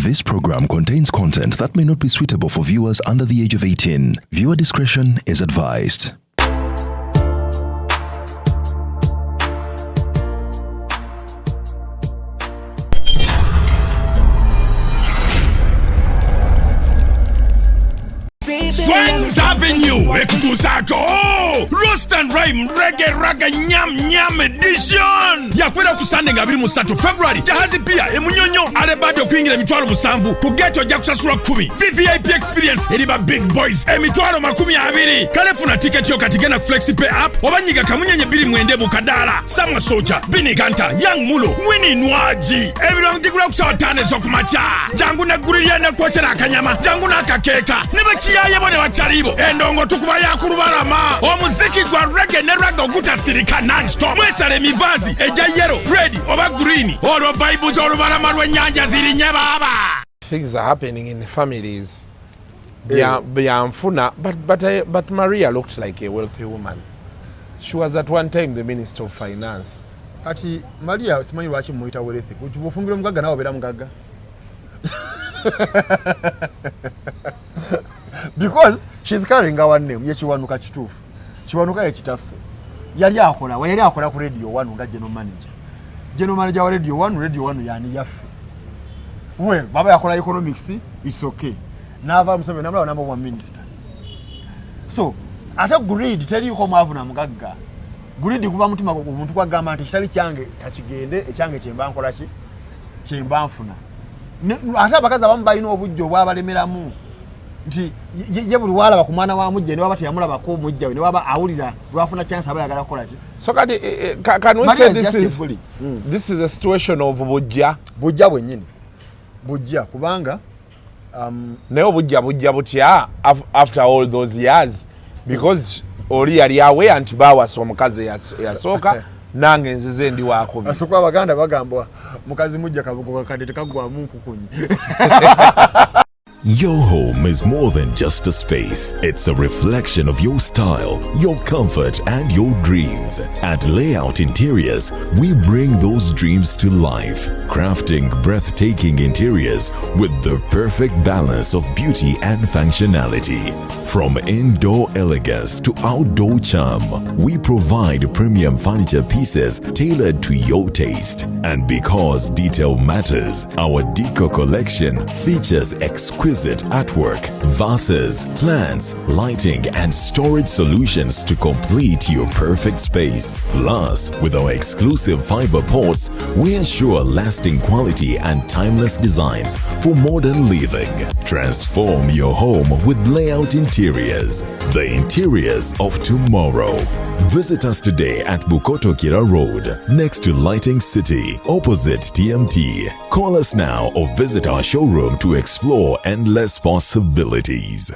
This program contains content that may not be suitable for viewers under the age of 18. Viewer discretion is advised. Swangz Avenue ekutuusaako Roast and Rhyme Reggae Ragga Nyam Nyam Edition yakwera ku Sunday nga 23 February, Jahazi Pia emunyonyo alebadde okuyingira 700,000 ku gate, ojja kusasula 10. VVIP experience eri ba big boys 20,000. Kale funa tiketi yo kati, genda ku FlexiPay app oba nyiga #29 mu kadaala. Sama Soja, Vini Ganta, Young Mulo, Winnie Nwagi. Ebirwango gigula ku ssaawa 5 ez'okumakya. Jangu neggulirya nekwokera akanyama, jangu n'akakeeka ne bakiyayebo ne bakyalibo. Endongo tukuba yakulubalama, omuziki gwa reggae ne ragga ogutasirika nonstop. Mwesala emivaazi egya yellow, red oba green, olwo vibe z'olubalama lw'ennyanja zirinye baaba. Things are happening in families. Byanfuna, but Maria looked like a wealthy woman. She was at one time the Minister of Finance. Kati Maria simanyi lwaki muyita wealthy. Bwofumbira omugagga nawe obeera mugagga, because she's carrying our name. Ye Kiwanuka kituufu, Kiwanuka ye kitaffe. Yali akola wa? Yali akola ku Radio One nga general manager, general manager wa Radio One. Radio One yani yaffe. Well, baba yakola economics, it's okay. Naava Museveni namulaba number one minister. So ate greed teriiko mwavu na mugagga. Greed kuba mutima omuntu kwagamba nti kitali kyange kakigende, ekyange kyemba nkola ki, kyemba nfuna. Ate abakazi abamu balina obujja obwabalemeramu nti ye buli walaba ku mwana wa mujja, newaba teyamulabako mujja we, newaba awulira lwafuna chance aba ayagala kukola ki. So kati can we Maria say is this just a is bully. This is a situation of bujja? Bujja bwennyini, bujja, kubanga Naye obujja bujja butya after all those years? Because oli yali awe nti bawasa omukazi eyasooka, nange nzize ndi wakubi. Asooka abaganda bagamba mukazi mujja kabugo kakadde tekaggwamu nkukunyi. Your home is more than just a space. It's a reflection of your style, your comfort, and your dreams. At Layout Interiors, we bring those dreams to life, crafting breathtaking interiors with the perfect balance of beauty and functionality. From indoor elegance to outdoor charm, we provide premium furniture pieces tailored to your taste. And because detail matters, our Deco collection features exquisite artwork, vases, plants, lighting, and storage solutions to complete your perfect space. Plus, with our exclusive fiber ports, we ensure lasting quality and timeless designs for modern living. Transform your home with Layout Interiors, the interiors of tomorrow. Visit us today at Bukoto Kira Road, next to Lighting City, opposite TMT. Call us now or visit our showroom to explore endless possibilities.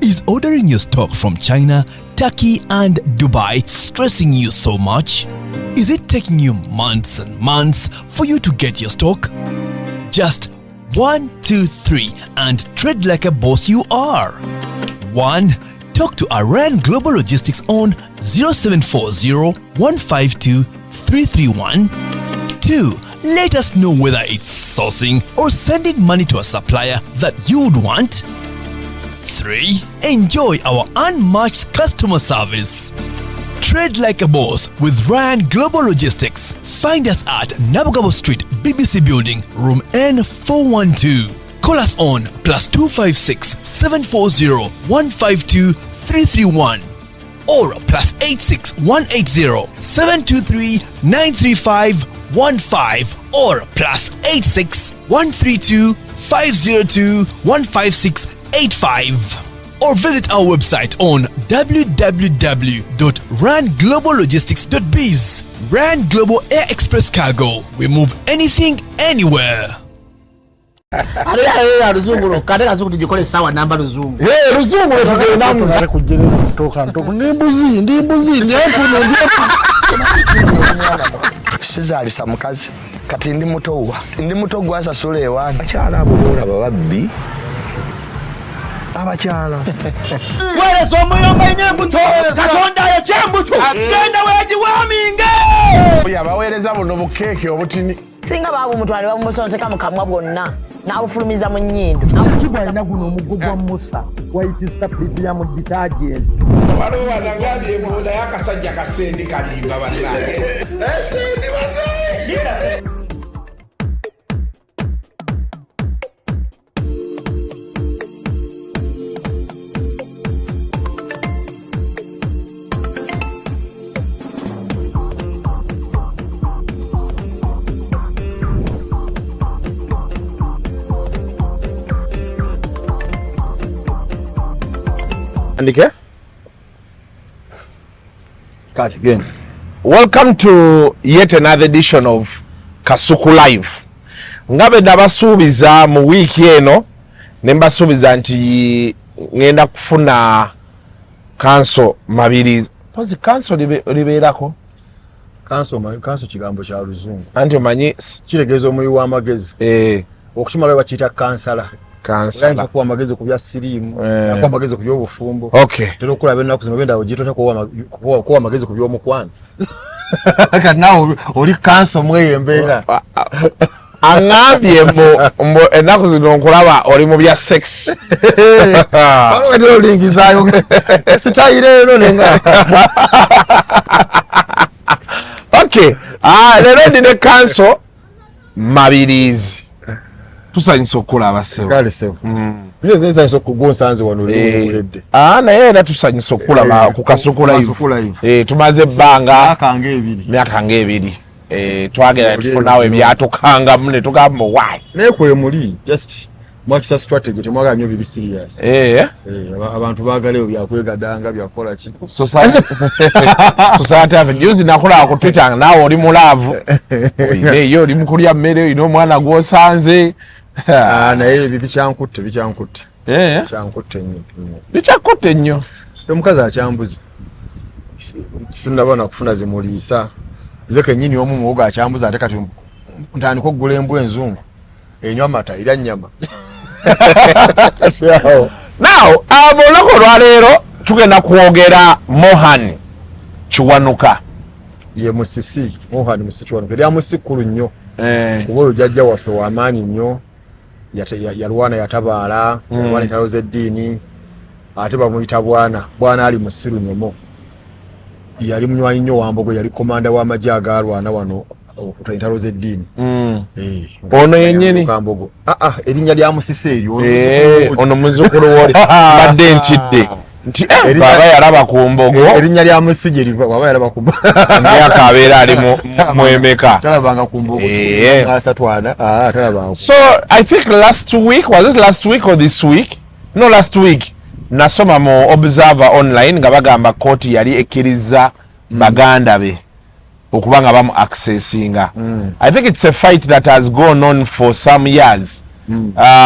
Is ordering your stock from China, Turkey, and Dubai stressing you so much? Is it taking you months and months for you to get your stock? Just 1, 2, 3 and trade like a boss you are. 1. Talk to Aran Global Logistics on 0740 152 331. 2. Let us know whether it's sourcing or sending money to a supplier that you'd want. 3. Enjoy our unmatched customer service. Trade like a boss with Ryan Global Logistics. Find us at Nabugabo Street, BBC Building, Room N412. Call us on +256 740 152 331 or +86 180 723 935 15 or +86 132 502 156 85, or visit our website on www.rangloballogistics.biz. Rand Global Air Express Cargo. We move anything, anywhere. Ate ate luzungu lwokka, ate kazungu tugikole essaawa namba luzungu. Luzungu lwetugendamu kujjerera kutoka ntoku ndi mbuzi, ndi mbuzi, ndi empunu, ndi Sizaalisa mukazi, kati ndi muto, ndi muto gwasasula ewange. Abakyala abo boolaba babbi abakyala. Weereza omuyomba ina embuto, Katonda ayokya embuto. Aleeta buno bukeeke obutini. Singa baabumutwala ne babumusonseka mu kamwa bwonna n'abufulumiza mu nnyindo. Kiki alina guno omuggo gwa Musa White Star Premium Detergent. Waliwo wanagambye mbu naye akasajja kasendi kalimba bannange. Sendi bannange. Andike? Kati genda. Welcome to yet another edition of Kasuku Live. Nga bwe nabasuubiza mu wiiki eno ne mbasuubiza nti ngenda kufuna kanso Mabirizi. Pozi kanso libeerako? Kanso kanso kigambo kya Luzungu. Anti omanyi kitegeeza omuwi w'amagezi. Okukimala bakiyita kansala. Kansala. Oyinza okuwa amagezi ku bya siriimu, akuwa amagezi ku by'obufumbo. Okay. Tera okulaba ennaku zino benda ogiyita otya kuwa amagezi ku by'omukwano. Kati naawe oli kanso mu eyo embeera. Aŋŋambye mbu ennaku zino nkulaba oli mu bya sex. Waliwo kati olingizaayo sitayiro eno nenga. Okay. Leero ndi ne kanso Mabirizi. Tusanyusa okukulaba ssebo. Kale ssebo. Nze nsanyusa okugunsanze wano oli Naye era tusanyusa okukulaba ku Kasuku Live. Tumaze ebbanga myaka ng'ebiri. Twagenda tufunawo ebyatukangamu ne tugamba why. Naye kwe muli just mwakyusa strategy, temwagala nnyo biri serious. Abantu baagala ebyo byakwegadanga byakukola ki. Society Avenue. Juzi nakulaba ku Twitter nga naawe oli mu love. Oyina eyo oli mu kulya mmere, oyina omwana gw'osanze. Naye ebyo bikyankutte. Bikyankutte nnyo. Bikyakutte nnyo. Omukazi akyambuze. Sinnaba na kufuna zimuliisa. Nze kennyini omu muwogo akyambuze ate kati ntandika okugula embwa enzungu. Enywa amata, erya nnyama. Now, olunaku olwaleero tugenda kwogera Mohan Kiwanuka. Ye Musisi, Mohan Musisi Kiwanuka. Erya Musisi kkulu nnyo. Kuba olwo jjajja waffe w'amaanyi nnyo. Yalwana yatabaala, yalwana entalo z'eddiini. Ate bamuyita Bwana. Bwana ali musiru nyomo. Yali munywanyi nnyo wa Mbogo, yali komanda w'amagye agaalwana wano okuta entalo z'eddiini. Ono yennyini? Mbogo. Erinnya lya Musisi eryo. Ono muzzukulu w'oli. Mbadde ntidde. Nti baba yalaba ku Mbogo. Erinnya lya Musisi gye liva, baba yalaba ku Mbogo. Emyaka abeera ali mwemeka. Talabanga ku Mbogo. Asatwana. Talabanga. So I think last week, was it last week or this week? No, last week. Nasoma mu Observer Online nga bagamba kooti yali ekkiriza baganda be okuba nga bamu accessinga. I think it's a fight that has gone on for some years.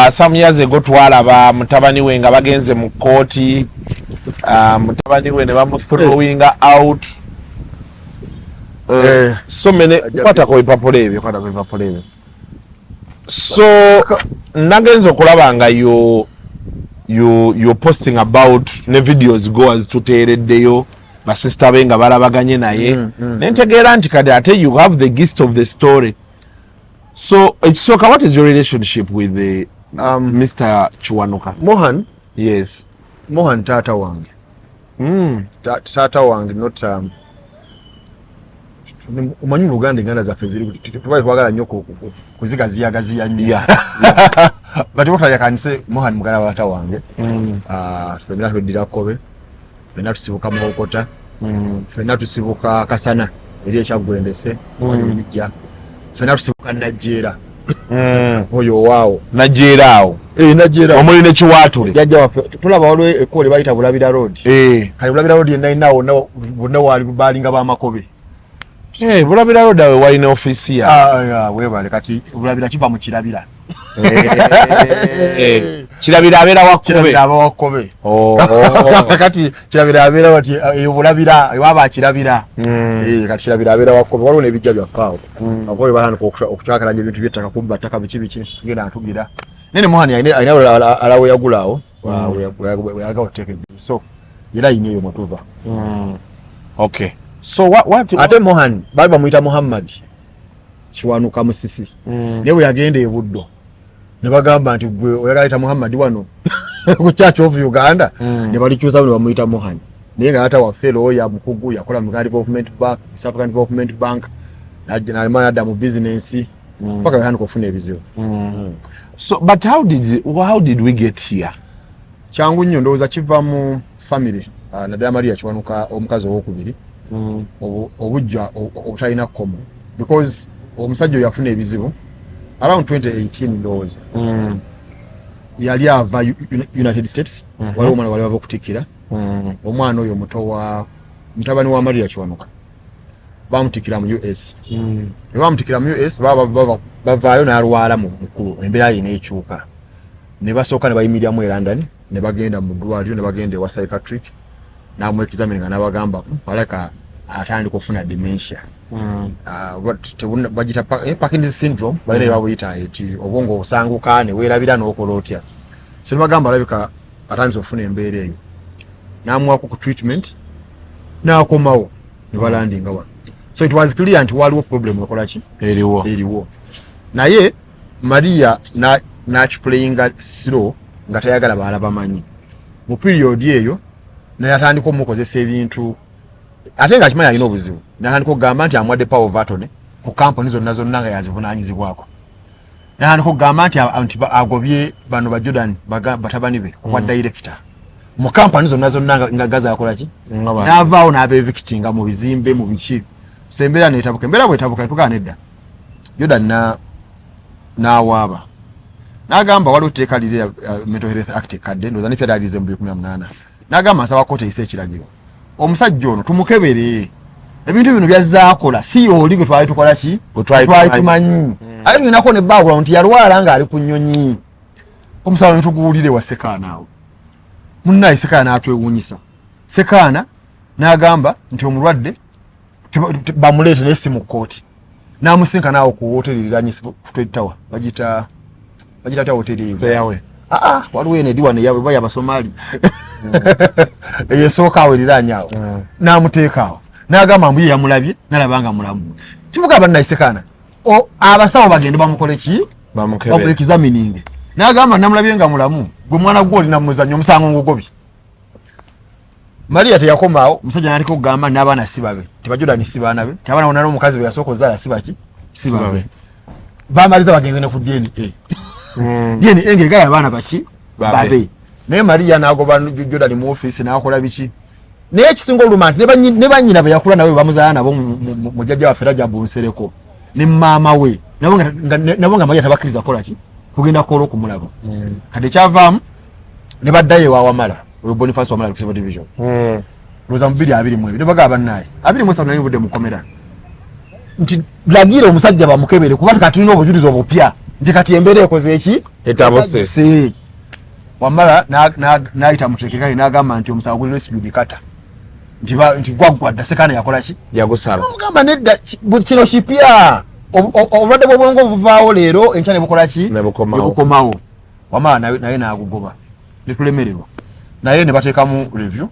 Some years ago twalaba mutabani we nga bagenze mu kooti, mutabani we ne bamuthrowinga out. So many kwatako ebipapula ebyo, kwatako ebipapula ebyo. So nagenze okulaba nga you're posting about ne videos goers tuteereddeyo basista be nga balabaganye naye. Nentegeera nti kati ate you have the gist of the story. So ekisooka, what is your relationship with the Mr. Kiwanuka? Mohan? Yes. Mohan taata wange. Taata wange not omanyi mu Luganda enganda zaffe ziri tuba twagala nnyo kuzigaziyagaziya nnyo. But what I can say, Mohan muganda wa taata wange. Ffenna tweddira Kkobe, ffenna tusibuka Muhokota, ffenna tusibuka Kasana eri ekyaggwendese wali ebijja, ffenna tusibuka Najjeera. Oyo owaawo Najjeera awo. Najjeera. Omuli ne Kiwaatule. Jjajja waffe tulaba waliwo ekkubo lye bayita Bulabira Road. Kale Bulabira Road yenna yenna wonna bonna waali baalinga b'amakobe. Bulabira Road awo walina ofiisi ya. Weebale kati Bulabira kiva mu Kirabira. Kirabira abeera wa Kkobe. Kirabira aba wa Kkobe. Kati Kirabira abeera wati eyo Bulabira ewaaba Kirabira. Kati Kirabira abeera wa Kkobe waliwo n'ebijja byaffe awo. Abakobe batandika okukyakalanya ebintu by'ettaka, kubba ttaka biki biki genda atugira. Nene Mohan alina alawe yagula awo weyagala okuteeka ebintu. So era ayina eyo mwetuva. Okay. So what ate Mohan bali bamuyita Muhammad. Kiwanuka Musisi. Naye bwe yagenda e Buddo ne bagamba nti gwe oyagala yita Muhammad wano ku Church of Uganda, ne balikyusa ne bamuyita Mohan. Naye nga taata waffe lawyer mukugu, yakola mu Uganda Development Bank, South African Development Bank, n'amala nadda mu business paka yatandika okufuna ebizibu. So but how did we get here? Kyangu nnyo, ndowooza kiva mu family, naddala Maria Kiwanuka, omukazi owokubiri, obujja obutalina kkomo, because omusajja oyo yafuna ebizibu around 2018 ndowooza. Yali ava United States. Waliwo omwana wali bava okutikkira, omwana oyo muto wa mutabani wa Maria Kiwanuka, bamutikira mu US. Ne bamutikira mu US, bavaayo n'alwala mu mukulu, embeera ye n'ekyuka, ne basooka ne bayimiriramu e London, ne bagenda mu ddwaliro, ne bagenda ewa psychiatric n'amu examine nga n'abagamba, alaka atandika okufuna dementia." Ah, bagita Parkinson's syndrome, balina babuyita eti obwongo obusanguka ne weerabira n'okola otya. So ne bagamba alabika atandise okufuna embeera eyo, n'amuwako ku treatment, n'akomawo ne balandinga wano. So it was clear nti waliwo problem ekola ki? Eriwo. Eriwo, naye Maria nakiplayinga slow nga tayagala balala bamanyi. Mu period eyo naye atandika omukozesa ebintu, ate nga akimanyi alina obuzibu, natandika okugamba nti amuwadde power of attorney ku kampuni zonna zonna nga yazivunanyizibwako, natandika okugamba nti agobye bano ba Jordan, batabani be kubwa director mu kampani zonna zonna nga gaza akola ki. Nga N'avaawo n'abeevictinga mu bizimbe mu biki. So embeera neetabuka, embeera bwetabuka netugaa nedda, Jordan n'awaaba n'agamba waliwo etteeka liri, Mental Health Act ekadde, ndowooza nepya lyalize mu 2018, n'agamba nsaba kooti eyise ekiragiro, omusajja ono tumukebere, ebintu bino byazaakola si oli gwe twali tukola ki? Gwe twali twali tumanyi. Tumanyi ate tulinako ne baawula nti yalwala ng'ali ku nnyonyi. Omusango ne tuguwulire wa Sekaana awo. Munnaye Sekaana n'atwewuunyisa. Sekaana n'agamba nti omulwadde bamuleete naye si mu kkooti. N'amusinkana awo ku woteri eriranye ku Tower, bagita tya woteri eyo? Fairway. Aa, waliwo eno eri wano eyabwe y'Abasomaali eyo esooka awo eriraanye awo. N'amuteeka awo n'agamba mbu ye yamulabye nalaba nga mulamu. Kimugamba nnaye Sekaana, abasawo bagende bamukole ki? Bamukebere. Bamu examining. N'agamba namulabye nga mulamu, gwe mwana gwe olina muzannyo, omusango ngugobye. Maria teyakomaawo, omusajja n'aleka okugamba n'abaana si babe, tebajodani si baana be, teabaana bonna n'omukazi bwe yasooka ozaala si baki, si babe. Bamaliza bagenze ne ku DNA. DNA ng'egala abaana baki? Babe. Babe. Naye Maria n'agoba Jordan mu ofiisi n'akola biki. Naye ekisinga oluma nti ne bannyina be yakula nabo bamuzaala nabo mu jjajja waffe Rajabu Nsereko ne maama we, nabo nga Maria tabakkiriza kukola ki? Kugenda kukola okumulaba. Kati ekyavaamu ne baddayo ewa Wamala, oyo Boniface Wamala ku civil division, lowooza mu 2022, ne bagamba bannaye 23 nali budde mukomera nti lagira omusajja bamukebere, kuba kati tulina obujulizi obupya nti kati embeera ekoze eki? Etabuse. Etabuse. Wamala n'ayita muteekekaye n'agamba nti omusango guli res judicata, nti gwaggwa dda, Sekaana yakola ki? Yagusala. Omugamba nedda, kino kipya. Obulwadde bw'obwongo buvaawo leero, enkya ne bukola ki? Ne bukomawo. Ne bukomawo. Wamala naye n'agugoba, netulemererwa naye ne bateekamu review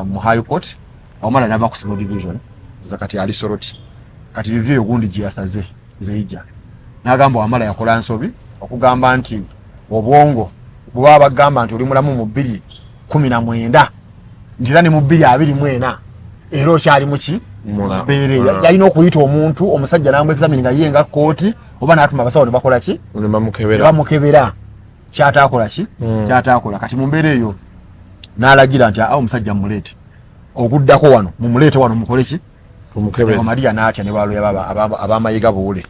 mu High Court. Wamala nava ku civil division za kati ali Soroti. Kati review eyo gundi gye yasaze zeija n'agamba Wamala yakola nsobi okugamba nti obwongo bwebaba bagamba nti oli mulamu mu 2019, nti era ne mu 2024 era okyali muki? Mbeera eyo. Yalina okuyita omuntu omusajja n'amu examine nga ye nga kooti, oba n'atuma abasawo ne bakola ki? Ne bamukebera. Ne bamukebera. Kyataakola ki? Kyataakola. Kati mu mbeera eyo n'alagira nti aa, omusajja mumuleete oguddako wano, mumuleete wano mukole ki? Tumukebere. Maria n'atya ne baloya ab'amayiga buwule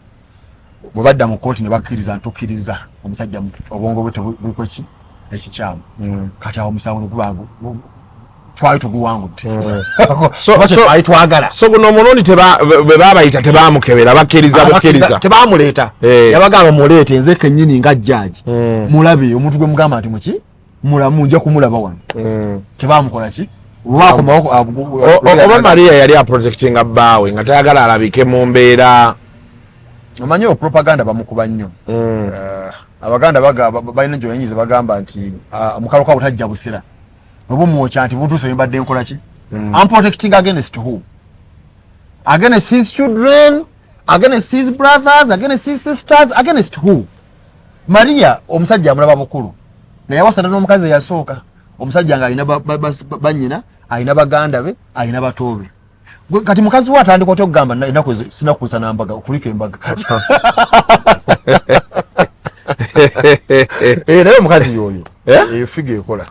bwe badda mu kooti ne bakkiriza ntukkiriza omusajja obwongo bwe tebuliko ki ekikyamu. Kati awo omusango ne guba twali tuguwangudde. Twali twagala. So guno omulundi bwe babayita tebamukebera, bakkiriza bukkiriza. Tebamuleeta. Yabagamba muleete nze kennyini nga jjaaji, mulabe omuntu gwe mugamba nti muki mulamu, nja kumulaba wano. Tebamukola ki? Lwakomawo. Oba Maria yali aprotectinga bbaawe nga tayagala alabike mu mbeera. Omanyi propaganda bamukuba nnyo. Abaganda balina gyoyinyiza bagamba nti omukalo kawo tajja busera oba omwokya nti butuuse bembadde nkola ki? I'm protecting against who? Against his children, Against his brothers, against his sisters, against who? Maria omusajja amulaba bukulu, naye awasana n'omukazi eyasooka. Omusajja nga alina bannyina, alina baganda be, alina batoobe. Kati mukazi we atandika otya okugamba, "Ennaku ezo sinakuusa nambaga, okuliko embaga"? Eh, naye omukazi yoyo eyo figure ekola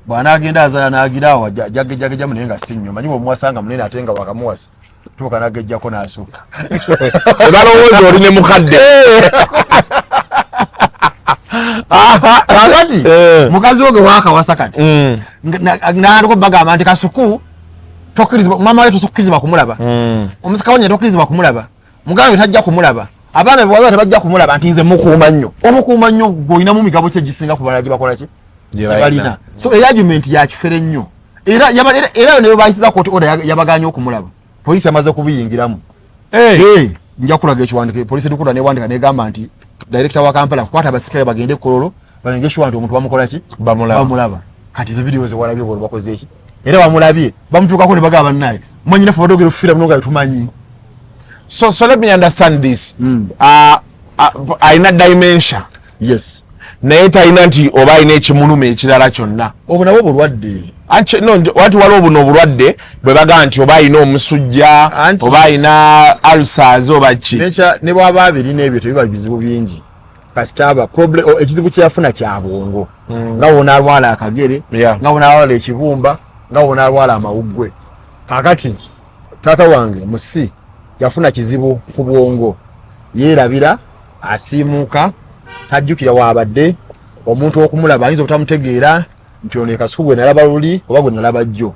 bw'anaagenda azaala n'agira awo jagejjagejamu, naye nga si nnyo. Manyi bw'omuwasa nga munene ate nga wakamuwasa, tuuka n'agejjako n'asukka. Tebalowooza oli ne mukadde. Kakati mukazi wo gwe wakawasa kati n'atandika obagamba nti Kasuku tokkirizibwa, maama we tosukkirizibwa kumulaba, omusika wanya tokkirizibwa kumulaba, muganda we tajja kumulaba, abaana bewaza tebajja kumulaba, nti nze mukuuma nnyo. Omukuuma nnyo, gweolinamu migabo ki egisinga ku balala gye bakola ki? Gye balina. balina. So eyo argument ya kifere nnyo. Era era ne bayisiza court order yabaganye okumulaba. Poliisi yamaze kubiyingiramu. Eh, nja kulaga ekiwandiiko. Poliisi edukula newandika negamba nti director wa Kampala kukwata abasikale bagende Kololo balenge sure nti omuntu bamukola ki? Bamulaba. Bamulaba. Kati ezo video zewalabye bwe bakoze eki, era bamulabye, bamutuukako ne bagamba, "Bannaye, mwanyina ffe badogera okufiira muno nga tetumanyi." So let me understand this. Alina dementia? Yes. Naye talina nti oba alina ekimuluma ekirala kyonna? Obwo nabwo bulwadde. Anti no, wati waliwo buno obulwadde bwe bagaa nti oba alina omusujja, oba alina ulcers, oba ki. Ne bwaba abirina ebyo tebiba bizibu bingi, kasita aba ekizibu kyeyafuna kya bwongo, nga wonaalwala akagere, nga wonaalwala ekibumba, nga wonaalwala amawuggwe. Kakati taata wange musi yafuna kizibu ku bwongo, yeerabira, asiimuuka, tajjukira waabadde. Omuntu okumulaba ayinza obutamutegeera nti ono Kasuku gwe nalaba luli oba gwe nalaba jjo.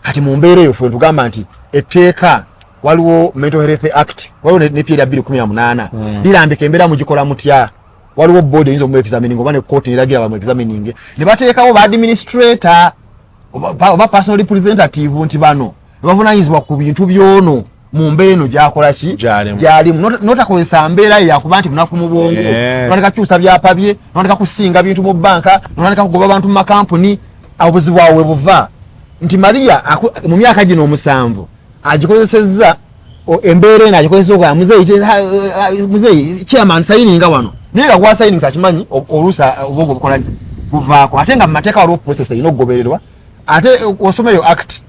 Kati mu mbeera eyo ffe tugamba nti etteeka, waliwo Mental Health Act, waliwo ne PL 2018 lirambika embeera mugikola mutya. Waliwo board eyinza omu examining oba ne court neragira bamu examining, ne bateekawo ba administrator oba personal representative, nti bano bavunanyizibwa ku bintu byono mu mbeera eno gyakola ki? Gyalimu. Gyalimu. Notakozesa mbeera ye yakuba nti munafu mu bwongo, notandika kukyusa byapa bye, notandika kusinga bintu mu banka, notandika kugoba abantu mu makampuni. Obuzibu awo we buva nti Maria mu myaka gino 7 agikozesezza embeera eno, agikozesa okuga muzeeyi muzeeyi chairman sayininga wano, naye nga gwasayininga akimanyi oluusi obwongo bukola ki? Buvaako. Ate nga mu mateeka waliwo process erina okugobererwa. Ate osoma eyo act,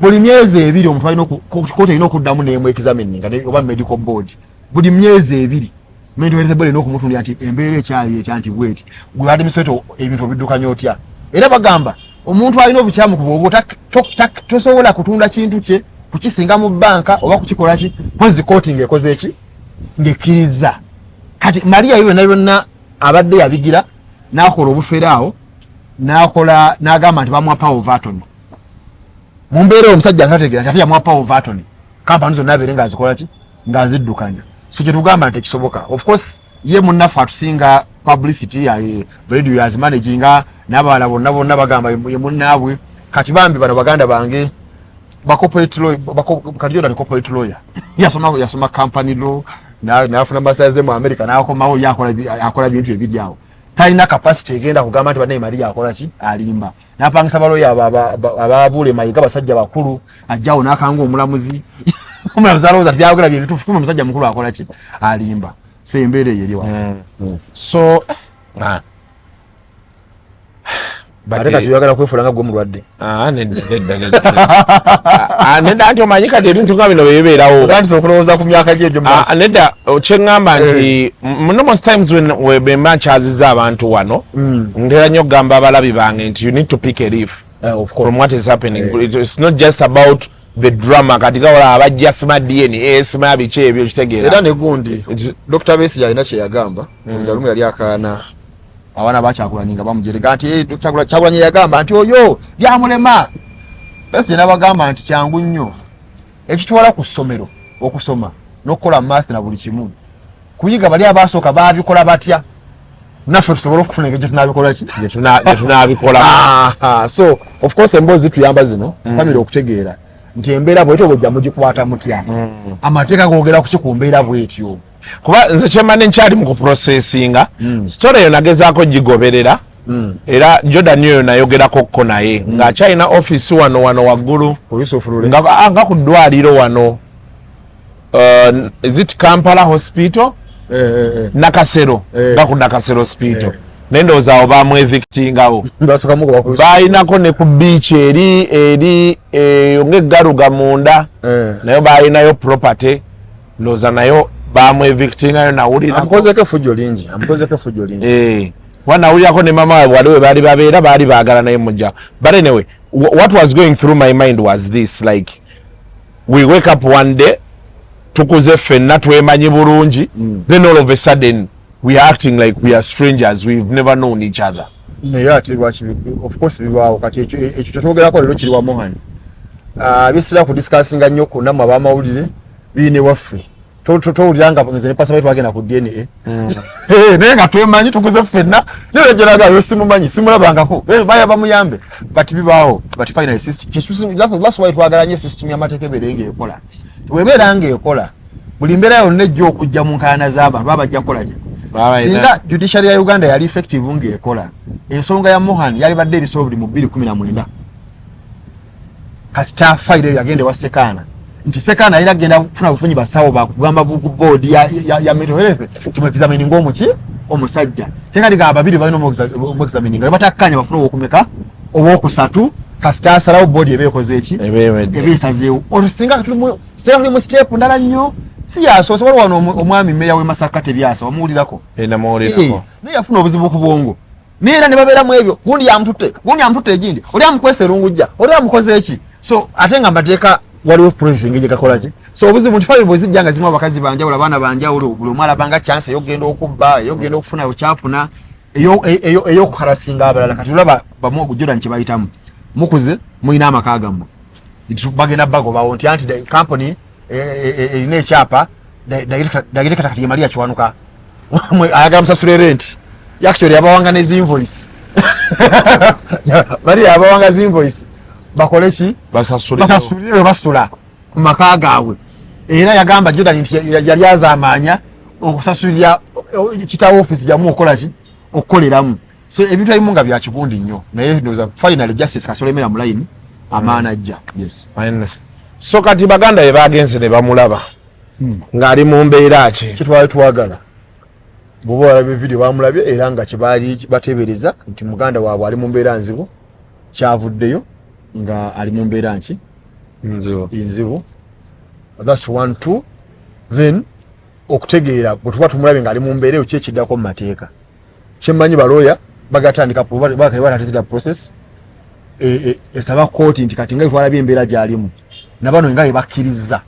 buli myezi 2 omuntu alina kooti erina okuddamu nemu examininga oba medical board. Buli myezi 2 mental health board erina okumutundira nti embeera ekyali etya, nti bweti gwe administrator ebintu obiddukanya otya. Era bagamba omuntu alina obukyamu ku bwongo tosobola kutunda kintu kye, kukisinga mu banka oba kukikola ki, mpozi kooti ng'ekoze eki? Ng'ekkiriza. Kati Maria ebyo byonna byonna abadde yabigira n'akola obufere awo, n'akola n'agamba nti bamuwa power of attorney. Mu mbeera eyo omusajja ntategeera nti ate yamuwa power of attorney, kampani zonna abeere ng'azikola ki? Ng'aziddukanya. So kyetugamba nti ekisoboka, of course ye munnaffe atusinga publicity, radio yazimanaginga n'abalala bonna bonna bagamba ye munnaabwe. Kati bambi bano baganda bange ba corporate lawyer, kati Jordan corporate lawyer, yasoma company law, n'afuna masters mu America, n'akomawo ye akola bintu ebiri awo. Talina capacity egenda kugamba nti bannaye Maria akola ki? Alimba. N'apangisa baloya ababuule Mayiga, basajja bakulu, ajjawo n'akanga omulamuzi. Omulamuzi alowooza ti byayogera bye bituufu, kumbe omusajja mukulu akola ki? Alimba. So embeera eyo eri wano. So ah. Ate kati oyagala kwefuula nga gwe mulwadde. Ah, nedda, nedda, nedda. Ah, nedda, anti omanyi kati ebintu nga bino byebibeerawo. Otandise okulowooza ku myaka gye egyo mu maaso. Ah, nedda, kyeŋŋamba nti most times when bwe mba nkyaziza abantu wano, ntera nnyo okugamba abalabi bange nti you need to pick a leaf Of course. from what is happening. It's not just about the drama. Kati gawala abajja sima DNA, sima biki ebyo, kitegeera. Era ne gundi Dr. Besigye alina kye yagamba. Lumu yali akaana abaana bakyagulanyi nga bamujerega nti, "Eh, Dr. Kyagulanyi yagamba nti oyo byamulema." Besigye n'abagamba nti kyangu nnyo, ekitwala ku ssomero okusoma n'okukola math na buli kimu kuyiga, bali abasooka babikola batya, naffe tusobole okufuna engeri gyetunabikola ki? Gye tunaabikola. Aha, so of course emboozi zituyamba zino family okutegeera nti embeera bwetyo bwejja mugikwata mutya, amateeka googera kuki ku mbeera bwetyo. Kuba nze kyemba nkyali mu kuprocessinga story eyo, nagezaako gigoberera, era Jordan oyo nayogerako ko naye ng'akyalina offisi wano waggulu Yusuf Lule. Nga ku ddwaliro wano. Is it Kampala Hospital? Nakasero. Nga ku Nakasero Hospital. Naye ndowooza awo bamwevictingawo. Balinako ne ku beach eri eri eyo ng'eggaluga munda, nayo balinayo property, ndowooza nayo bamwevictingayo. Nawulira Amukozeko effujjo lingi, amukozeko effujjo lingi. Kuba nawulirako ne mama waabwe wali we baali babeera, baali baagala naye mujja. But anyway, what was going through my mind was this, like, we wake up one day, tukuze ffenna, twemanyi bulungi, then all of a sudden we are acting like we are strangers, we've never known each other. Naye ate lwaki? Of course bibaawo. Kati ekyo kyetwogerako leero kiri wa Mohan. Bisira ku discussinga nnyo ku nammwe ab'amawulire, biine waffe. Towulira nga nze ne pastor twagenda ku DNA. Naye nga twemanyi, tukuze ffenna, naye gyolaga yo simumanyi, simulabangako. Baya bamuyambe, but bibaawo. But finally system, that's why twagala nnyo system y'amateeka ebeere ng'ekola. Bw'ebeera ng'ekola, buli mbeera yonna ejja okujja mu nkaana z'abantu baba bajja kukola ki? Singa judiciary ya Uganda yali effective ng'ekola, ensonga ya Mohan yali badde eri solved mu 2019. Kasita fayiro eyo yagenda ewa Sekaana, nti Sekaana alina kugenda kufuna bufunyi basawo bakugamba ku board ya mental health tumwexamininga omuki omusajja. Tekati ga babiri balina omwexamininga, bwe batakkanya bafune owokumeka, owokusatu. Kasita asalawo, board eba ekoze eki? Eba esazeewo. Olwo singa tuli mu step ndala nnyo. Si yasoose. Waliwo wano omwami meya w'e Masaka, Tebyasa, wamuwulirako? Namuwulirako. Naye yafuna obuzibu ku bwongo, naye era ne babeeramu ebyo, gundi yamututte, gundi yamututte, egindi oli amukwesa erungujja, oli amukoze eki. So ate nga amateeka waliwo processing gye gakola ki. So obuzibu nti family bwe zijja nga zirimu abakazi banjawulo, abaana banjawulo, buli omu alabanga chance ey'okugenda okubba, ey'okugenda okufuna kyafuna, ey'okuharasinga abalala. Kati olaba bamu Jordan kye bayitamu, mukuze mulina amaka gammwe, bagenda bagobawo nti anti the company erina ekyapa director kati ye Maria Kiwanuka. Ayagala musasule rent. Actually yabawanga ne zinvoice, Maria yabawanga zinvoice bakole ki? Basasule. Basasulire we basula mu maka gaabwe. Era yagamba Jordan nti yali azaamaanya okusasulira kitawo office jamu okukola ki, okukoleramu. So ebintu ebimu nga bya kikundi nnyo, naye ndowooza finally justice kasolemera mu line, amaana ajja, yes. So kati baganda be bagenze ne bamulaba ng'ali mu mbeera ki? Kitwali twagala bw'oba walabye video, bamulabye era nga kyebaali bateebereza nti muganda waabwe ali mu mbeera nzibu kyavuddeyo nga ali mu mbeera nki? Nzibu. Nzibu. That's one. Two, then okutegeera bwe tuba tumulabye ng'ali mu mbeera eyo, ki ekiddako mu mateeka? Kyemmanyi balooya bagatandika batatizira process esaba kooti nti kati nga twalabye embeera gy'alimu, nabano nga bebakkiriza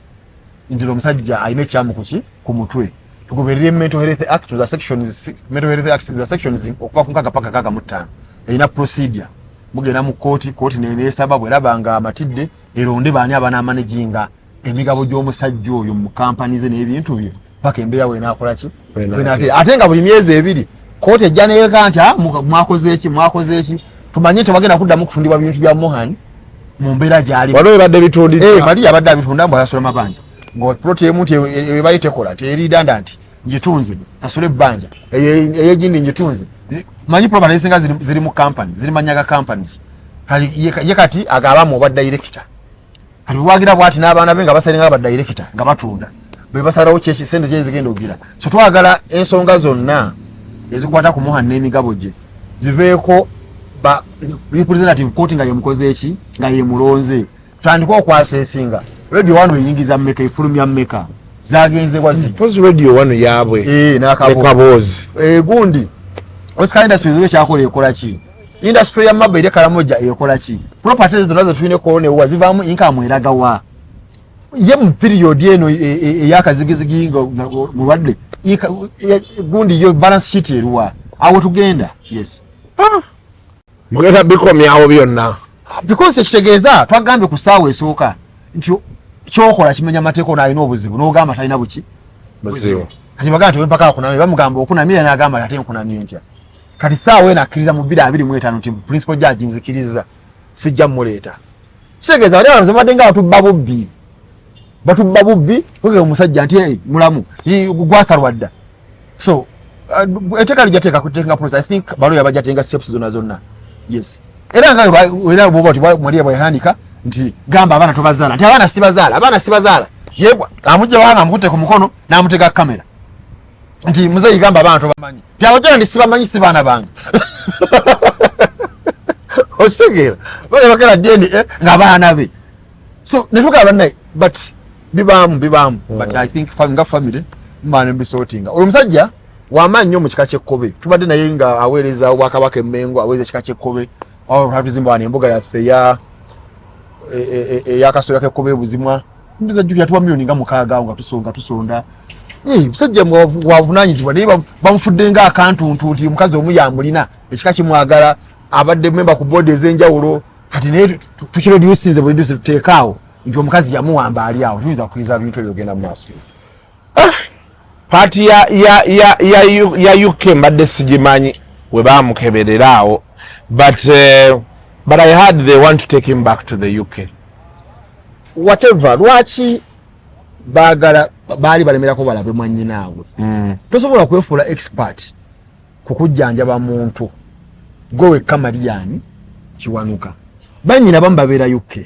nti omusajja alina ekyamu kuki ku mutwe, tugoberere Mental Health Act za sections, Mental Health Act za sections okuva ku 6 paka 65, erina procedure. Mugenda mu kooti, kooti nenesaba bweraba nga amatidde eronde baani abanaamanaginga emigabo gy'omusajja oyo mu kampani ze n'ebintu bye paka embeera wenakola ki. Wenaakira. Ate nga buli myezi 2 kooti ejja neeka nti, "Ah, mwakoze eki, mwakoze eki," tumanye tebagenda kuddamu kutundibwa bintu bya Mohan mu mbeera gy'alimu. Waliwo ebadde bitundiddwa. Maria abadde abitunda mbu ayasula mabanja, ng'plot emu nti ebayo tekola, teeridanda, nti ngitunze sasula ebbanja, eyegindi ngitunze. Manyi property ezisinga ziri mu company, ziri manya ga companies. Kali ye kati agabamu oba director, kati bwagira bwati n'abaana be nga basalinga ba director nga batunda, bwe basalawo kyeki sente kye zigenda okugira. So twagala ensonga zonna ezikwata ku Mohan n'emigabo gye ziveeko ba representative court nga yemukoze eki, nga yemulonze. Tutandike okwasesinga Radio One eyingiza mmeka, efulumya mmeka, zagenzebwa zi Mpozi Radio One yaabwe. N'akaboozi. N'akaboozi. Gundi Oscar Industries oba ekyakola ekola ki? Industry ya mabba eri Karamoja ekola ki? Properties zonna zetulina ekonewa zivaamu income eragawa? Ye mu period eno eyakazigizigi nga mulwadde, gundi yo balance sheet eruwa? Awo tugenda, yes. Mugenda bikomyawo byonna. Because ekitegeeza twagambye ku ssaawa esooka nti kyokola kimenya amateeka. Ono alina obuzibu n'ogamba talina buki? Buzibu. Kati bagamba nti wempaka akunamye, bamugamba okunamye, era n'agamba ate nkunamye ntya? Kati saawa eno akkiriza mu 2025 nti principal judge nzikiriza, sijja muleeta. Kitegeeza bali abantu babadde nga batubba bubbi, batubba bubbi. Kwege omusajja nti, "Hey, mulamu gwasalwa dda." So etteeka lijja teeka kuteeka process. I think baloya bajja tenga steps zonna zonna, yes. Era nga era bwoba oti Maria bweyahandika nti gamba abaana tobazaala, nti abaana sibazaala, abaana sibazaala. Yebwa amujja wanga amukutte ku mukono n'amutega kamera nti muzeeyi gamba abantu bamanyi nti abajja ndi sibamanyi si baana bange. Okitegeera, balebakera DNA nga baana be. So netugaba bannaye, but bibaamu bibaamu. But I think nga family mubaana mubisortinga. Oyo omusajja wamaanyi nnyo mu kika ky'ekkobe, tubadde naye nga aweereza obwakabaka emmengo, aweereza ekika ky'ekkobe. Tuzimba wano embuga yaffe eya eyakasolya k'ekkobe ebuzimwa, mbizajjukira tuwa miliyoni nga 6 awo nga tusonga tusonda. Musajja wavunanyizibwa, naye bamufudde nga akantuntu nti omukazi omu yamulina, ekika kimwagala, abadde memba ku board ez'enjawulo. Kati naye tukireducinze bureduce, tuteekaawo nti omukazi yamuwamba ali awo. Tuyinza kuyinza bintu ebyo genda mu maaso. Part ya UK mbadde sigimanyi we bamukeberera awo, but I heard they want to take him back to the UK. Whatever, lwaki baagala baali balemerako balabe mwannyinaabwe. Tosobola kwefuula expert ku kujjanjaba muntu gwe wekka. Mariani Kiwanuka, bannyina bamu babeera UK.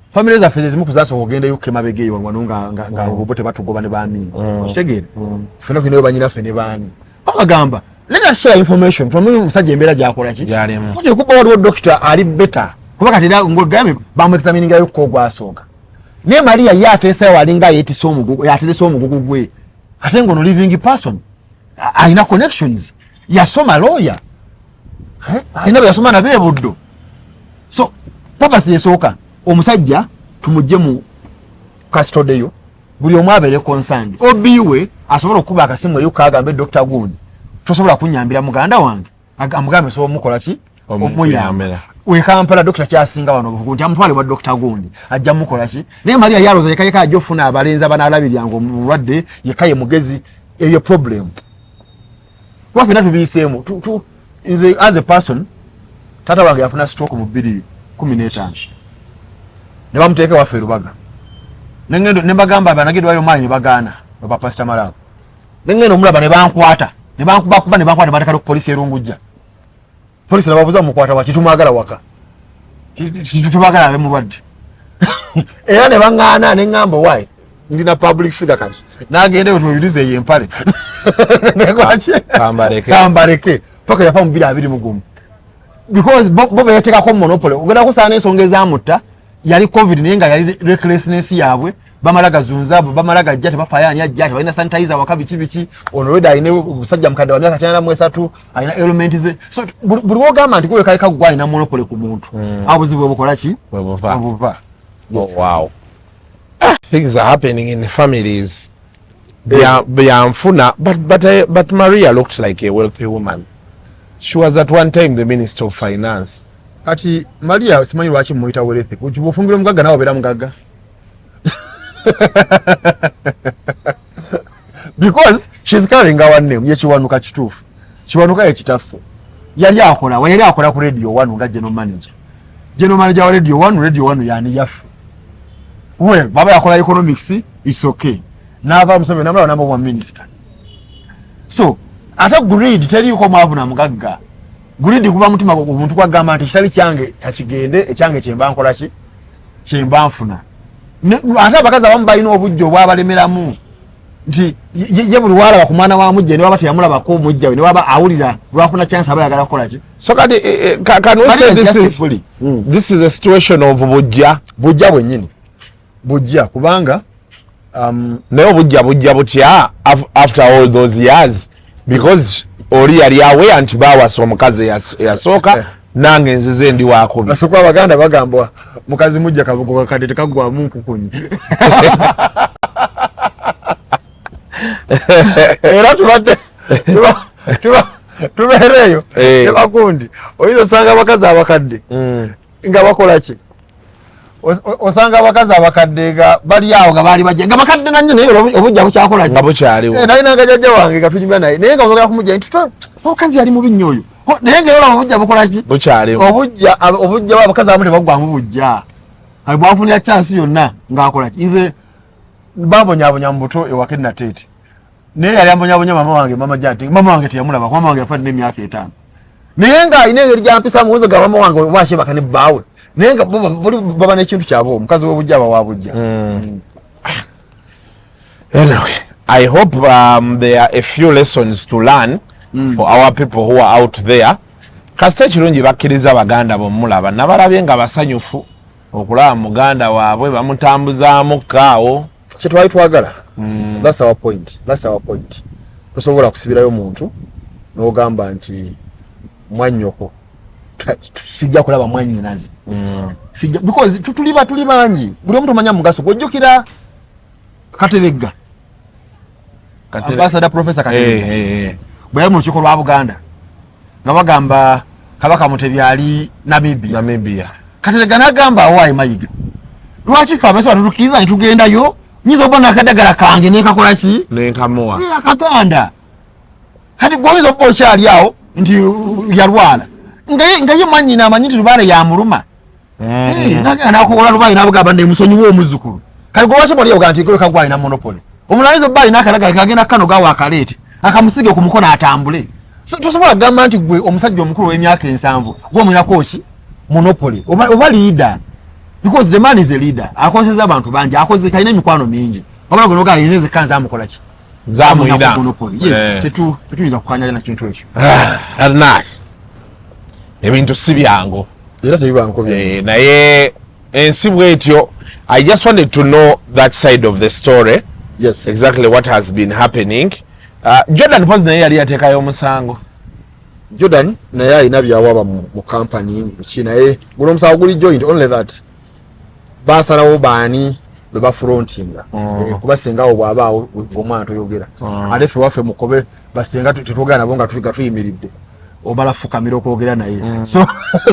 Famire zaffe zezimu kuzasooka ogenda UK mabega eyo wano nga bo tebatugoba ne bamingi. Okitegeera, ffena tulinayo banyinaffe ne baani babagamba, let us share information, tumanyi omusajja embeera gyakola ki. Gyalimu. Kati okuba waliwo dokita ali better, kuba kati era ng'ogambye bamuexaminingirayo ko ogwasooka, naye Maria ye ateesayo alinga yeetisa omugugu, yateresa omugugu gwe, ate ngono living person alina connections, yasoma lawyer. Eh, alina bwe yasoma nabo ebuddo. So purpose esooka, omusajja tumugye mu custody yo, buli omu abeere concerned. Obiwe asobola okukuba akasimu eyo kagambe Dr gundi, tosobola kunyambira muganda wange? Amugambe sobola omukola ki, omuyamba. Omuyambira. We Kampala dokita kyasinga wano nti amutwale wa Dr gundi ajja mukola ki. Naye Maria yaloza yeka yeka ajja ofuna abalenzi abanalabiryanga omulwadde, yeka ye mugezi. Eyo problem kuba fena tubiyiseemu. Nze as a person, taata wange yafuna stroke mu 2015 ne bamuteeka waffe e Lubaga. Nengendo ne bagamba banage dwaliro maanyi ne bagaana baba Pastor Malabo. Nengendo omulaba ne bankwata ne bankubakuba ne bankwata ne banteeka ku polisi erungujja. Polisi nababuuza, mukwata waki? Tumwagala waka, tubagala abe mulwadde. Era ne baŋŋaana ne ŋŋamba why ndina public figure. Kati nagenda eyo tuwulirize eyo empale. Nekolaki? Kambaleke. Kambaleke paka yafa mu 2021, because bo beyetekako monopoly. Ogenda kusanga n'ensonga ezamutta yali COVID, naye nga yali recklessness yaabwe. Bamala gazunza, bamala gajja, tebafaayo ani ajja, tebalina sanitizer waka, biki biki. Ono weda alina omusajja mukadde wa myaka 93, alina element ze. So buli wogamba nti gwe kayika gwe alina monopoly ku muntu, awo buzibu bwebukola ki? Bwebuva. Bwebuva. Yes. Oh, wow. Ah, things are happening in families. Byanfuna, but Maria looked like a wealthy woman. She was at one time the minister of finance. Kati Maria simanyi lwaki muyita wealthy. Bwofumbira omugagga nawe obeera mugagga, because she's carrying our name. Ye Kiwanuka kituufu, Kiwanuka ye kitaffe. Yali akola wa? Yali akola ku Radio One nga general manager, general manager wa Radio One. Radio One yani yaffe. Well, baba yakola economics, it's okay. Naava Museveni namulaba namba wa minister. So ate greed teriiko mwavu na mugagga. Greed kuba mutima omuntu kwagamba nti kitali kyange kakigende, ekyange kyemba nkola ki, kyemba nfuna. Ate abakazi abamu balina obujja obwabalemeramu nti ye buli walaba ku mwana wa mujja, ne waba teyamulabako mujja we, ne waba awulira lwafuna chance aba ayagala kukola ki. So kati, can we say Maria is this just is, a bully. This is a situation of bujja? Bujja bwennyini, bujja kubanga Naye obujja bujja butya after all those years? Because oli yali aware nti bawasa omukazi eyasooka, nange nzize ndi wakubi. Basooka abaganda bagamba mukazi mujja kabugo kakadde tekaggwamu nkukunyi. Era tubadde tubeereeyo ne bagundi, oyinza osanga abakazi abakadde nga bakola ki? Osanga abakazi abakadde nga bali awo nga baali bajja nga bakadde nannyo, naye obujja bukyakola ki? Nga bukyaliwo. Eh, nalinanga jjajja wange nga tunyumya naye, naye nga bwogera kumujja nti omukazi yali mubi nnyo oyo. Naye nga era olaba obujja bukola ki? Bukyaliwo. Obujja abakazi abamu tebaggwamu bujja. Kati bwafunira chance yonna ng'akola ki? Nze bambonyabonya mu buto ewaka e Nateete, naye yali ambonyabonya mama wange, mama Janti. Mama wange teyamulaba, mama wange yafa nina emyaka 5, naye ng'alina engeri gyampisamu nze ga mama wange oba akyebaka ne bbaawe, naye nga buli baba n'ekintu kyabwe. Omukazi w'obujja aba wa bujja. Anyway, I hope there are a few lessons to learn for our people who are out there. Kasita ekirungi bakkiriza baganda bomulaba, nabalabye nga basanyufu okulaba muganda waabwe bamutambuzaamu kaawo. Kyetwali twagala. That's our point, that's our point. Tosobola kusibirayo muntu n'ogamba nti mwannyoko sijja kulaba mwannyinazi. Sijja, because tuliba tuli bangi, buli omu tomanya mugaso. Gwojjukira Kateregga, Ambassador Professor Kateregga, bwe yali mu lukiiko lwa Buganda nga bagamba Kabaka Mutebi ali Namibia. Namibia. Kateregga n'agamba, "Awaayi Mayiga, lwaki ffe abasoba tutukkiriza ne tugendayo? Nyinza okuba nakadagala kange nekakola ki?" Nenkamuwa. Akaganda. Kati gwoyinza okuba okyali awo nti yalwala nga ye mwannyina amanyi nti lubaale yamuluma. Nakowola lubaale nabugamba nemusonyiwa omuzzukulu. Kati gwe lwaki mwali ogaa nti goleka gwalina monopoly? Omulala ayinza obba alina akalagala kagenda kano gawo akaleete akamusige ku mukono atambule. So, tosobola kugamba nti gwe omusajja omukulu ow'emyaka 70 gwe omulinako ki monopoly oba leader, because the man is a leader. Akozesa abantu bangi, akoze, kalina emikwano mingi. Wabula gwe nogaa nze nzekka nze amukola ki? Nzamuyina. Monopoly, yes. Tetuyinza kukanya na kintu ekyo. Ah, ebintu si byangu. Era tebibanko. Naye ensi bwetyo. I just wanted to know that side of the story, exactly what has been happening. Jordan Pozi naye yali yateekayo omusango. Jordan naye alina byawaba mu company ki, naye guno omusango guli joint, only that basalawo baani be bafrontinga. Kuba senga awo bw'abaawo omwana toyogera. Ate ffe waffe mukobe basenga tetwogera nabo nga nga tuyimiridde, omala fukamira okwogera naye. So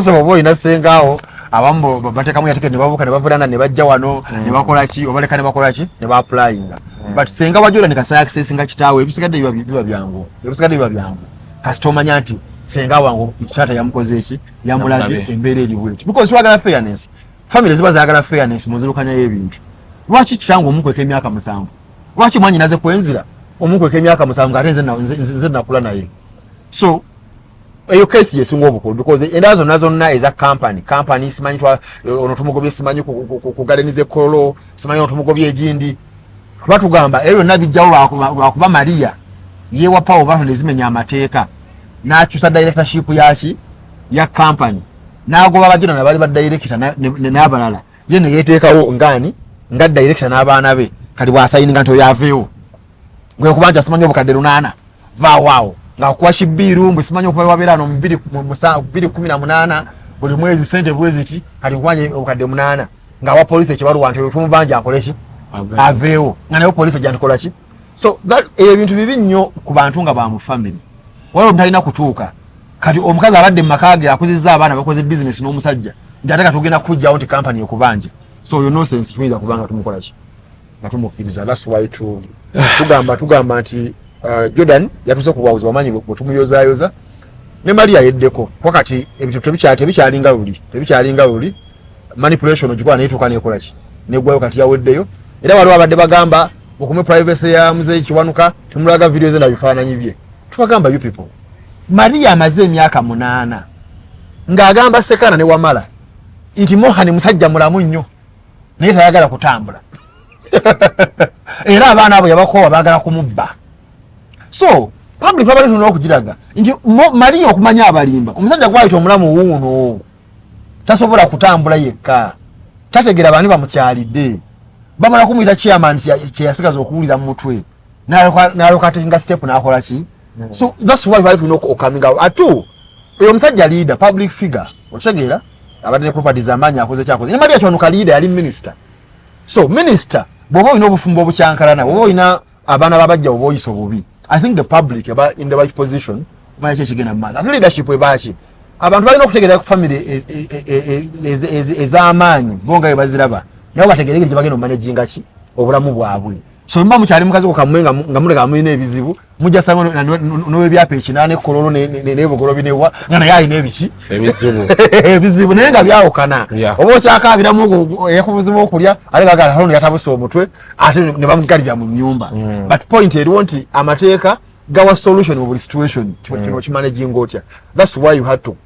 oba olina senga awo, abamu bateekamu yatiketi ne babuuka ne bavulana ne bajja wano ne bakola ki, obaleka ne bakola ki ne baapplyinga. But senga wa Jordan kasita accessinga kitaawe, ebisigadde biba byangu, ebisigadde biba byangu. Kasita omanya nti senga wange taata yamukoze eki, yamulabye, Yamulabye. Embeera eri bweti because twagala fairness. Family ziba zaagala fairness mu nzirukanya y'ebintu. Lwaki kitange omukweka emyaka 7? Lwaki mwanyinaze kwenzira omukweka emyaka 7 ng'ate nze nakula naye? So eyo kesi yesinga obukulu, because endala zonna zonna eza company simanyi ono tumugobye, simanyi ku garden z'ekololo, simanyi ono tumugobye egindi. Tuba tugamba ebyo byonna bijjawo lwakuba Maria yewa power bantu nezimenya amateeka, n'akyusa directorship yaki ya company, n'agoba bajina nabali ba director n'abalala, ye neyeteekawo ngaani nga director n'abaana be. Kati bwasayininga nti oyo aveewo, gwe kubanja simanyi obukadde 800, vaawaawo ng'akuwa kibiiru mbu simanyi okuva wabeera ano mu 2018 buli mwezi sente bwe ziti, kati nkubanja obukadde 800, ng'awa poliisi ekibaluwa nti oyo tumubanja akole ki? Aveewo. Nga naye poliisi ejja ntikola ki? So ebyo ebintu bibi nnyo ku bantu nga ba mu family. Waliwo omuntu kutuuka kati omukazi abadde mu maka ge akuzizza abaana, bakoze bizinesi n'omusajja, nti ate katugenda kujjawo nti kampani ekubanja. So oyo nonsense, tuyinza kubanga tumukola ki nga tumukkiriza. That's why tugamba nti Jordan yatuuse ku bwabuzi wamanyi bwe tumuyozaayoza ne Maria yeddeko, kuba kati ebintu tebikyalinga luli, tebikyalinga luli. Manipulation ogikola netuuka nekola ki negwayo. Kati yaweddeyo. Era waliwo abadde bagamba mukume privacy ya muzeeyi Kiwanuka, temulaga video ze na bifaananyi bye. Tubagamba, you people, Maria amaze emyaka 8 ng'agamba Sekana ne Wamala nti Mohani musajja mulamu nnyo naye tayagala kutambula, era abaana abo yabakoowa, baagala kumubba. So public babadde tulina okugiraga nti Maria okumanya abalimba, omusajja gwayita omulamu wuuno tasobola kutambula yekka, tategera bani bamukyalidde, bamala kumuyita chairman kyeyasigaza okuwulira mu mutwe, nalokatinga step nakola ki. So that's why bali tulina okucoming out. Ate oyo omusajja leader, public figure, okitegeera, abadde ne properties amaanyi, akoze kyakoze. Ne Maria Kiwanuka leader, yali minister. So minister bw'oba olina obufumbo obukyankalana, bw'oba olina abaana babajja oba oyisa obubi, I think the public eba in the right position kumanya ki ekigenda mu maaso. Ate leadership ebaaki, abantu balina okutegeera ku family ez'amaanyi bo nga bwe baziraba, nabo bategeere engeri gye bagenda omanaginga ki obulamu bwabwe. So muba mukyali mukazi kammwe nga muleka mulina ebizibu, mujja sanga n'owebyapa 8 ekololo n'ebugolo binewa nga naye alina ebiki ebizibu. Ebizibu naye nga byawukana. Oba okyakabiramu eyakubuzibu okulya, ate bagala ono yatabuse omutwe, ate ne bamugalira mu nyumba. But point eriwo nti amateeka gawa solution mu buli situation. Kino kimanaginga otya? That's why you had to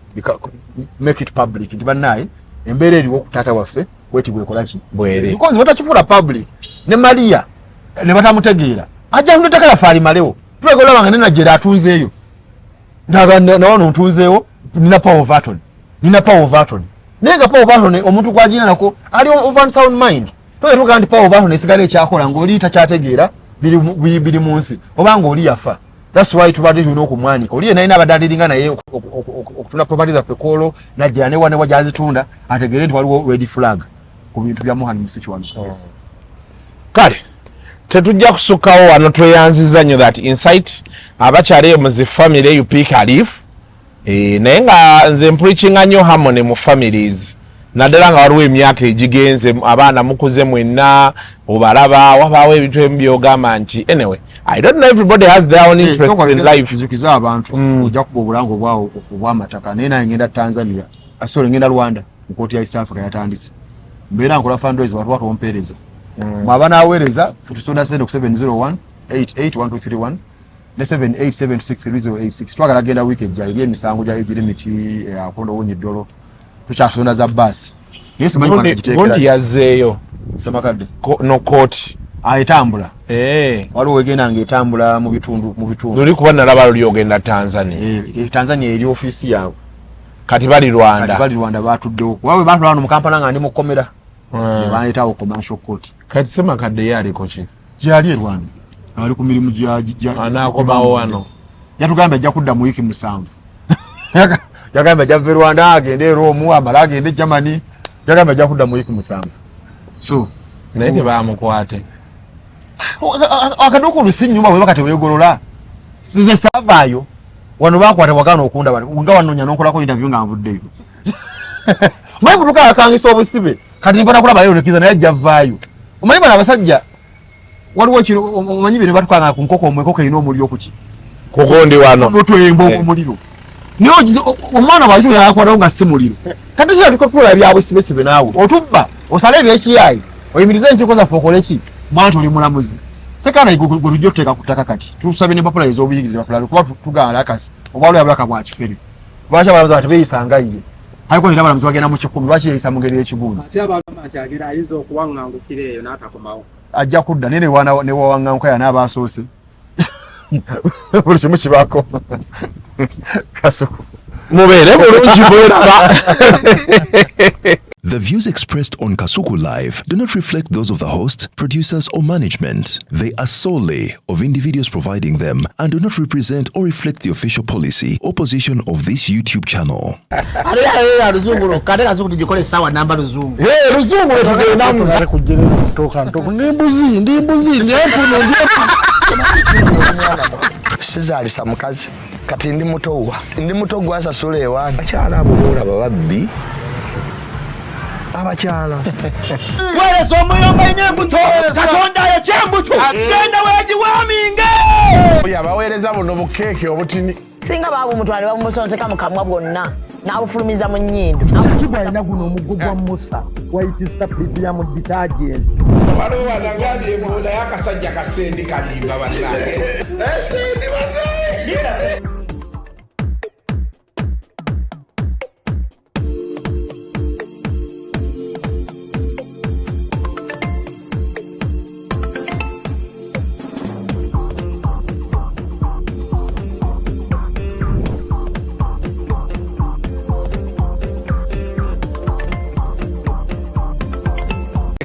make it public nti bannaye embeera eriwo ku taata waffe bweti bwekola ki. Bwere. Because batakifuula public ne Maria Ne batamutegeera, ajja kuno ettaka yaffe alimalewo. Tuleka olaba nga nenajera atunzeeyo, nawano ntunzeewo, nina power of attorney, nina power of attorney, naye nga power of attorney omuntu gwagina nako ali of unsound mind. Toyinza tugaa nti power of attorney esigala ekyakola ng'oli takyategeera biri mu nsi oba ng'oli yafa. That's why tubadde tulina okumwanika oli yenalina abadde adiringa naye okutunda property zaffe kwolo najja newanewa gyazitunda, ategeere nti waliwo red flag ku bintu bya Mohan Musi Kiwanuka. Yes. Kale tetujja kusukkawo wano. Tweyanziza nnyo that insight. Abakyala eyo mu zi family, you pick a leaf. Naye nga nze mpreachinga nnyo harmony mu families, naddala nga waliwo emyaka egigenze, abaana mukuze mwenna, obalaba wabaawo ebintu ebimu byogamba nti anyway, I don't know, everybody has their own interest in life. Nzukiza abantu, ojja kuba obulango obwawo obw'amataka, naye naye ngenda Tanzania, sorry, ngenda Rwanda mu kooti ya East Africa yatandise. Mbeera nkola fundraise, batuba tompeereza mwaba naweereza, tusonda sente ku 701 881231 ne 78763. Twagala genda wiiki ejja eri emisango gya egirimiti akondo wonya eddolo, tukyasonda za baasi, naye simanyi Gundi yazzeeyo. Semakadde. No kooti. Etambula. Eh. Waliwo wegenda nga etambula mu bitundu mu bitundu. Luli kuba nalaba luli ogenda Tanzania. Tanzania eri ofiisi yaabwe. Kati bali Rwanda. Kati bali Rwanda, batuddewo kuba bwe batula wano mu Kampala nga ndi mu kkomera, ne bandeetawo commercial court. Kati Semakadde ye aliko ki? Gyali e Rwanda, ali ku mirimu Anaakomawo wano? Yatugambye ajja kudda mu wiiki 7. Yagambye ajja va e Rwanda agende e Rome, amale agende e Germany. Yagambye ajja kudda mu wiiki 7, so Naye tebamukwate. Akaduukulu si nyumba bwebaka teweegolola. Nze saavaayo wano, bakwata wagaana okunda nga wanonya nonkolako interview nga nvuddeyo. Omanyi mutuka akangisa obusibe, kati nva nakulaba yonekiza, naye ajja vaayo. Omanyi bano abasajja waliwo kino, omanyi bino batukanga ku nkoko, omwe enkoko erina omuliro kuki Kugundi wano. Otwemba omuliro, naye omwana bwakyo yakwatawo nga si muliro. Kati kira tukola bya busibesibe, naawe otubba osale ebyekiyayi, oyimirize enkiiko zaffe, okole ki? Mwana toli mulamuzi sekana gwe tujja otuteeka ku ttaka. Kati tusabye n'empapula ez'obuyigirize batulabe, kuba tugaala akasi obwalo yabulaka bwa kifere. Lwaki abalamuzi ati beeyisa nga ye? Aliko nina abalamuzi bagenda mu 100, lwaki yeeyisa mu ngeri y'ekigundi? Ate abagamba nti agera ayinza okuwaŋŋangukira eyo n'atakomawo. Ajja kudda, naye newawaŋŋanguka yana abasoose, buli kimu kibaako Kasuku. Mubeere bulungi, bweraba. The views expressed on Kasuku Live do not reflect those of the host, producers, or management. They are solely of individuals providing them and do not represent or reflect the official policy or position of this YouTube channel. Ate yalera luzungu lwokka, ate Kasuku tugikola essaawa namba luzungu. Luzungu lwetugendamu. Kujjerera ntoka ndi mbuzi, ndi mbuzi, ndi empuno, ndi Sizaalisa mukazi, kati ndi mutowa, ndi muto gwasasula ewange. Abakyala abo boolaba babbi abakyala. Weereza omuyomba ina embuto, Katonda ayokya embuto, genda weegiwaaminge. Oyo abaweereza buno bukeeke obutini. Singa baabumutwala ne babumusonseka mu kamwa bwonna n'abufulumiza mu nnyindo. Shakibu alina guno omuggo gwa Musa, White Star Premium Detergent. Waliwo wanagambye naye akasajja kasendi kalimba, bannange, sendi bannange.